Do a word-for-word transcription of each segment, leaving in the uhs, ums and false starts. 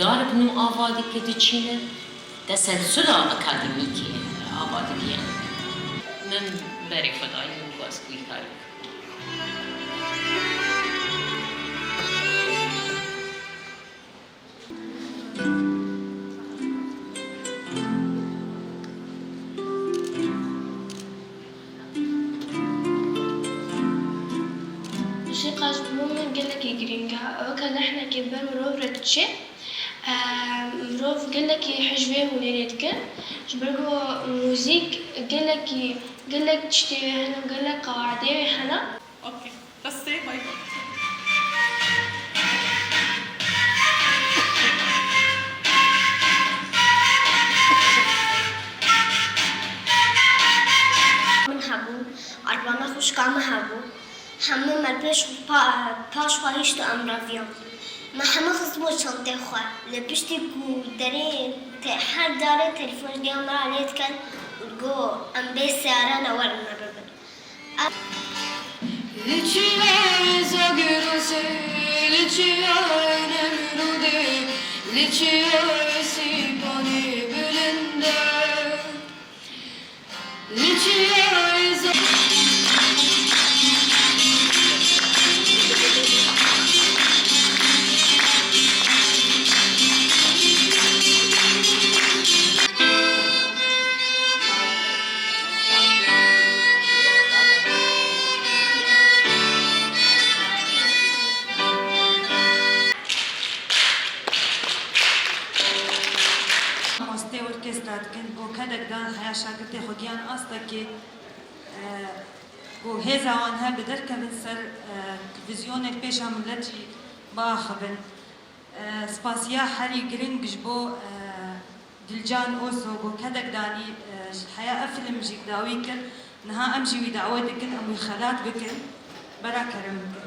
Darib nû ava dike diçîne, teselsula akademîkê ava digiyan. Min berê xwe dayî min xwest ku wî kar bikim. Muzîka ji bo min gelekî girîng e. Ew weke lehnekê ber mirov re diçe. Em, mirov gelekî hej vê hunerê dikin. Ji ber ku muzîk gelekî, gelek tiştê wê hene û gelek qewaidê wê hene. Okey. Destê bay bay. Min hebû, erbana xwişka min hebû. Hemû me pêş pa-, paş xwe hişt û em reviyan. Me hemû xistibû çantê xwe. Lê piştî ku derê te-, her darê telefon ji diya me re lê dikin û digo, "Em bê seyare ne, werin me bibin." Li çiyayê Zagirosê, li çiyayê Nemrûdê, li çiyayê Sîpanê bilind e. Li çiyayê Za- Mamostê orkestra dikin, bo kedek dan heya şagirtê xwe giyan astekê, e, ku hêza wan hebe derkevin ser, e, televîzyonê pêşa milet jî biaxivin. E, spasiya herî giring ji bo, e, Dilcan Oso ku kedek danî, e, ji heya ev fîlm jî dawî kir. Niha em jî wî dawet dikin, em wî xelat bikin. Bera kerem bikin.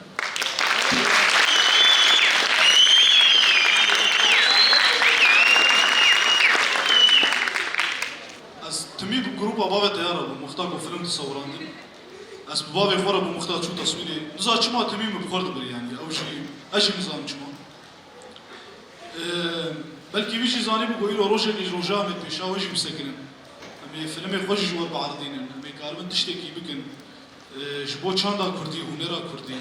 Ez timî bi grûpa bavê teyar re bûm, wexta ku fîlm disewirandin. Ez bi bavê xwe re bûm, wexta çû teswîrê. Niza çima timî min bi xwe re dibir, yanî ew jî, ez jî nizanim çima. Ee, belkî wî jî zanîbû ku îro rojekê ji roja em ê pêşa wê jî bisekinin. Em ê filmê xwe jî ji we bierdînin. Em ê karibin tiştekî bikin. Ee, ji bo çanda kurdî, hunera kurdî.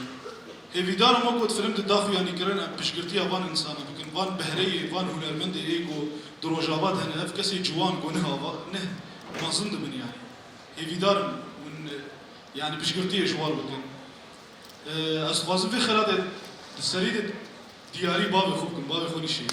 Hêvîdar im wek ku di film de daxuyanî kirin, em piştgirtiya van însana bikin, van behreyê, van hunermendê ê ku di Rojava de hene, ev kesê ciwan ku nih ava, nih mezin dibin yanî. Hêvîdar im hûn, e, yanî piştgirtiyê ji wan bikin. Ee, ez dixwazim vê xelatê di serî de diyarî bavê xwe bikim, bavê xwe nîşê.